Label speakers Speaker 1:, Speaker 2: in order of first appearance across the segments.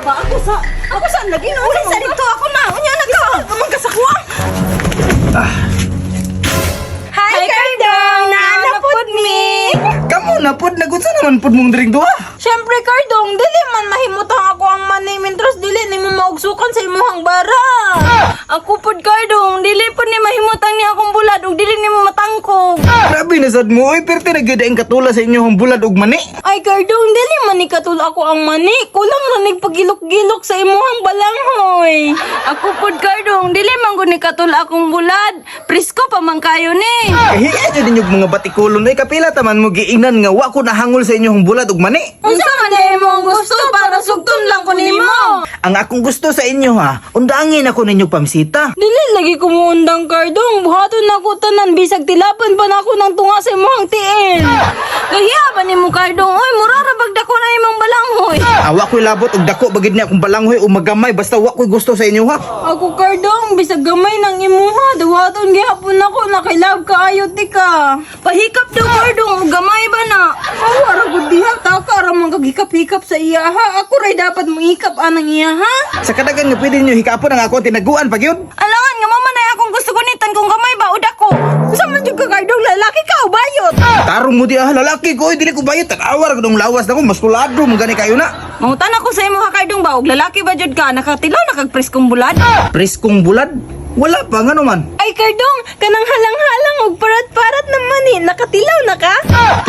Speaker 1: Ba ako sa ako sa lagi na
Speaker 2: Uli sa dito ako na. Unya na ka.
Speaker 1: Amang ka sa kuha.
Speaker 2: Hi, Kardong! Naanapod mi!
Speaker 3: Kamo na pod, nagunsa naman pod mong diring duha.
Speaker 1: Syempre, Kardong, dili man mahimutang ako ang money mintros dili nimo maugsukan sa imong bara.
Speaker 2: Ako pod, Kardong, dili pod ni mahimutang ni akong bulad ug dili nimo matangkog.
Speaker 3: Grabe na sad mo, oy, perti na gyud ang katula sa inyong bulad ug mani.
Speaker 1: Ay, Kardong, dili man ni katul ako ang mani. Kulang ra nig pagilok-gilok sa imong balanghoy.
Speaker 2: Ako pod, Kardong, dili man gud ni katul akong bulad. Presko pa man kayo ni.
Speaker 3: Kahiya jud ninyog mga batikulon oy, kapila taman mo giingnan nga wa ko nahangol sa inyong bulad ug mani.
Speaker 2: Unsa man diay mo ang gusto para sugton lang ko nimo?
Speaker 3: Ang akong gusto sa inyo ha, undangin ako ninyo pamsita.
Speaker 1: Dili lagi kumuundang, Kardong. Buhaton na ko tanan bisag tilapan pa nako ng tunga sa imong tiil.
Speaker 2: Gahiya ba nimo, Kardong? Oy, mura ra bag dako na imong balanghoy.
Speaker 3: Awa ko'y labot og dako bagid niya akong balanghoy o magamay basta wa ko'y gusto sa inyo ha.
Speaker 1: Ako, Kardong, bisag gamay ng imuha. Duhaton gihapon ako nakilab kaayo ti ka.
Speaker 2: Pahikap daw, Kardong, ug gamay ba na?
Speaker 1: Awa ra gud diha taka ra man kag hikap-hikap sa iya ha. Ako ray dapat mo hikap anang iya ha.
Speaker 3: Sa kadagan nga pwede ninyo hikapon ang ako tinaguan pag yun.
Speaker 2: Alangan nga mama na akong gusto gunitan kung gamay ba o dako.
Speaker 1: Unsa man jud ka, Kardong, lalaki ka o bayot?
Speaker 3: Tarong mo di ah, lalaki ko, oy, dili ko bayot. Tanawa ra gudong lawas nako, maskulado mo gani kayo na.
Speaker 2: Mangutan ako sa imo ha, Kardong ba og lalaki ba jud ka nakatilaw na kag preskong bulad?
Speaker 3: Preskong bulad? Wala pa nga naman.
Speaker 1: Ay, Kardong, kanang halang-halang og parat-parat na mani, nakatilaw na ka?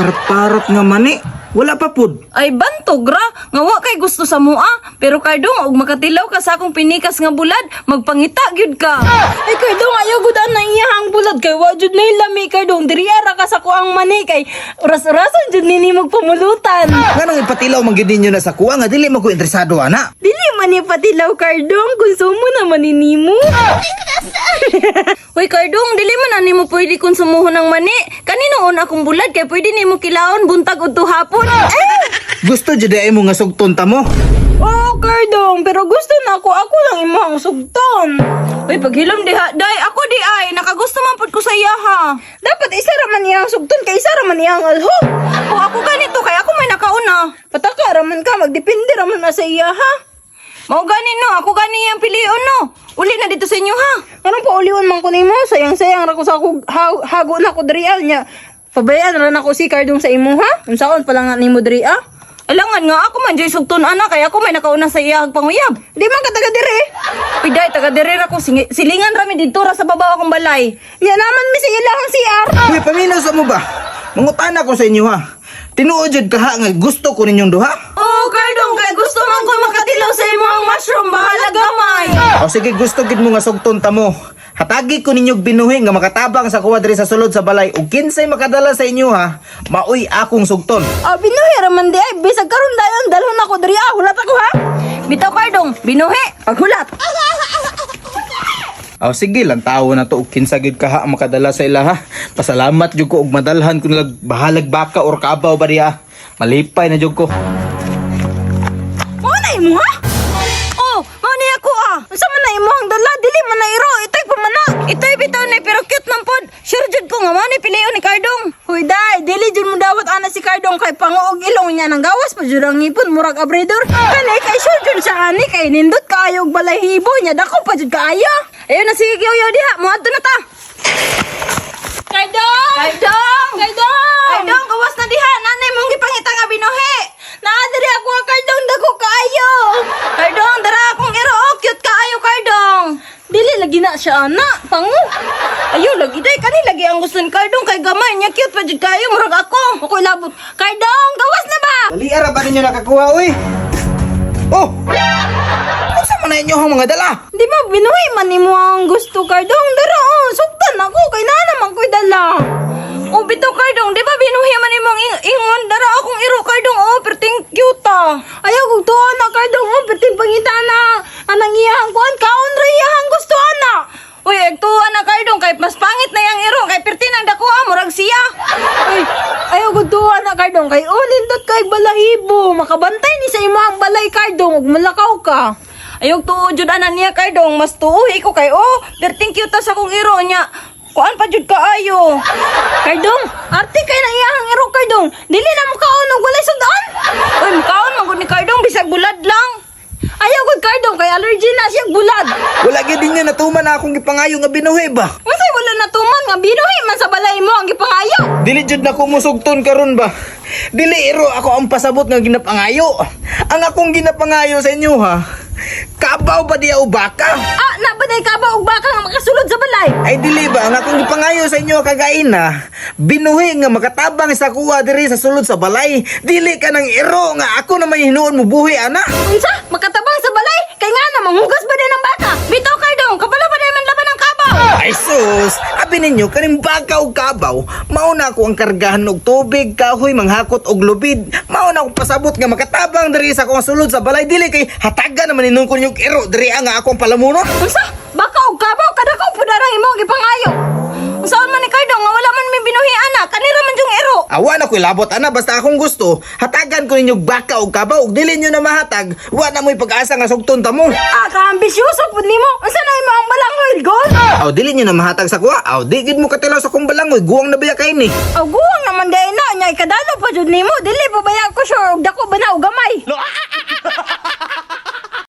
Speaker 3: Parot-parot nga mani. Wala pa pud.
Speaker 2: Ay bantog ra nga wa kay gusto sa mua, pero Kardong og makatilaw ka sa akong pinikas nga bulad, magpangita gyud ka.
Speaker 1: Ay, Kardong, ayaw gud na iya ang bulad kay wa jud nay lami, Kardong. Diri ra ka sa kuang mani kay oras-orasan jud nini magpamulutan.
Speaker 3: Nganong ipatilaw man gyud ninyo na sa kuha nga dili man ko interesado ana.
Speaker 1: Dili man ni patilaw, Kardong, konsumo na man ni nimo.
Speaker 2: Hoy Kardong, dili man ani mo pwede konsumuhon ng mani. Kanino on akong bulad kay pwede nimo kilaon buntag udto hapon.
Speaker 3: Gusto jud ay mo nga sugton ta mo.
Speaker 1: Oo, Kardong, pero gusto na ako, ako lang imong sugton.
Speaker 2: Uy, paghilom diha, day ako di ay nakagusto man pud ko sa iya ha.
Speaker 1: Dapat isa ra man iyang sugton kay isa ra man iyang alho.
Speaker 2: O ako ganito kay ako may nakauna.
Speaker 1: Pataka ra man ka, magdepende ra man na sa iya ha.
Speaker 2: Mao gani no, ako gani ang pilion no. Uli na dito sa inyo ha.
Speaker 1: Anong paulion man ko nimo? Sayang-sayang ra ko sa ako hago na ko diri ah, nya. Pabayaan ra na ko si Kardong sa imo ha. Unsaon pa lang na nimo diri ah?
Speaker 2: Alangan nga ako man jay sugton ana kay ako may nakauna sa iya panguyab.
Speaker 1: Di man ka taga diri.
Speaker 2: Piday taga diri ra ko silingan ra mi didto ra sa babaw akong balay.
Speaker 1: Nya naman mi sa ilahang CR.
Speaker 3: Uy, paminaw sa mo ba? Mangutana ko sa inyo ha. Tinuod jud ka ha nga gusto ko ninyong duha.
Speaker 2: Oh, Kardong, kay gusto man ko makatilaw sa imo ang mushroom, bahala gamay.
Speaker 3: O sige, gusto gid mo nga sugton ta mo. Hatagi ko ninyog binuhi nga makatabang sa kuha diri sa sulod sa balay ug kinsay makadala sa inyo ha, maoy akong sugton.
Speaker 1: Ah, binuhi ra man di ay bisag karon dayon dalhon ako diri ah. Hulat ako ha.
Speaker 2: Bitaw, Kardong, binuhi, paghulat.
Speaker 3: O sige, lantawo na to og kinsa gid ka ha ang makadala sa ila ha. Pasalamat jud ko og madalhan kun lag bahalag baka or kabaw ba diha. Malipay na jud ko.
Speaker 1: Mao na imo ha?
Speaker 2: Oh, mao ni ako ah.
Speaker 1: Unsa man na imo ang dala? Dili man na iro, itoy pa man na.
Speaker 2: Ito'y bitaw ni pero cute man pod. Sure jud ko nga mao ni pilion ni Kardong.
Speaker 1: Hoy day, dili jud mo dawat ana si Kardong kay panguog ilong niya nang gawas pa jud ang ngipon murag abredor. Kani kay sure jud siya ani kay nindot kaayo og balahibo niya dako pa jud kaayo.
Speaker 2: Ayun na sige yoyo diha, moadto na ta.
Speaker 1: Kardong!
Speaker 2: Kardong!
Speaker 1: Kardong!
Speaker 2: Kardong, gawas na diha. Nanay mong gipangita nga binuhi.
Speaker 1: Naa diri ako ang Kardong dako kaayo.
Speaker 2: Kardong, dara akong iro. Oh, cute kaayo, Kardong.
Speaker 1: Dili lagi na siya ana, pangu.
Speaker 2: Ayo lagi day kani lagi ang gusto ni Kardong kay gamay niya cute pa jud kaayo murag ako.
Speaker 1: Ako labot. Kardong, gawas na ba?
Speaker 3: Dali ara ba ninyo nakakuha oy? Oh. Unsa man na inyo ang mga dala?
Speaker 1: Di ba binuhi man nimo ang gusto, Kardong? Dara oh, sugtan ako kay naa naman ko'y dala.
Speaker 2: Oh, bitaw, Kardong, di ba binuhi man imong ingon dara akong iro, Kardong. Oh, perting cute ah.
Speaker 1: Ayaw kog tuwa na, Kardong, oh, perting pangita na anang iyang kuan kaon ra iyang gusto ana.
Speaker 2: Uy, agtuwa na, Kardong, kay mas pangit na yang iro kay perting ang dako ah, murag siya.
Speaker 1: Ay, ayaw kog tuwa na, Kardong, kay oh, nindot kay balahibo. Makabantay ni sa imo ang balay, Kardong, ug malakaw ka.
Speaker 2: Ayog tuo jud ana niya, Kardong, mas tuohi ko kay oh, perting cute ta sa akong iro niya. Kuan pa jud kaayo.
Speaker 1: Kardong, arte kay na iyang iro, Kardong. Dili na mo kaon og walay sudan.
Speaker 2: Uy, mukaon man gud ni Kardong bisag bulad lang.
Speaker 1: Ayaw allergy na siya bulad.
Speaker 3: Wala gyud ninyo natuman na akong gipangayo nga binuhi ba.
Speaker 1: Unsay wala natuman nga binuhi man sa balay mo ang gipangayo.
Speaker 3: Dili jud na ko musugton karon ba. Dili iro ako ang pasabot nga ginapangayo. Ang akong ginapangayo sa inyo ha. Kabaw ba diya o baka?
Speaker 1: Ah, na ba day ka ba og baka nga makasulod sa balay?
Speaker 3: Ay dili ba ang akong gipangayo sa inyo kagaina? Binuhi nga makatabang sa kuha diri sa sulod sa balay. Dili ka nang iro nga ako na may hinuon mo buhi ana.
Speaker 1: Unsa? Makatabang sa balay? Kay nga na manghugas ba day ng baka?
Speaker 2: Bitaw, Kardong, kabalo ba day man laban ang kabaw?
Speaker 3: Ay sus, abi ninyo kaning baka og kabaw, mao na ako ang kargahan og tubig, kahoy, manghakot og lubid. Mao na akong pasabot nga makatabang diri sa akong sulod sa balay dili kay hatagan naman ninong ko ninyong iro diri nga akong palamunon.
Speaker 1: Unsa? Baka og kabaw kadako pud arang imong gipangayo.
Speaker 2: Unsaon man ni Kardong nga wala man may binuhi ana, kanira man yung iro.
Speaker 3: Awa na ko'y labot ana basta akong gusto, hatagan ko ninyong baka og kabaw ug dili nyo na mahatag, wa na mo'y pag-asa nga sugton ta mo.
Speaker 1: Ah, kaambisyoso pud nimo. Unsa na imo ang balangoy gol?
Speaker 3: Aw dili nyo na mahatag sa kuha, aw di gid mo katilaw sa kong balangoy, guwang na biya kay ni.
Speaker 1: Aw guwang naman day na nya ikadalo pa jud nimo. Dili pa baya ko sure og dako ba na og gamay.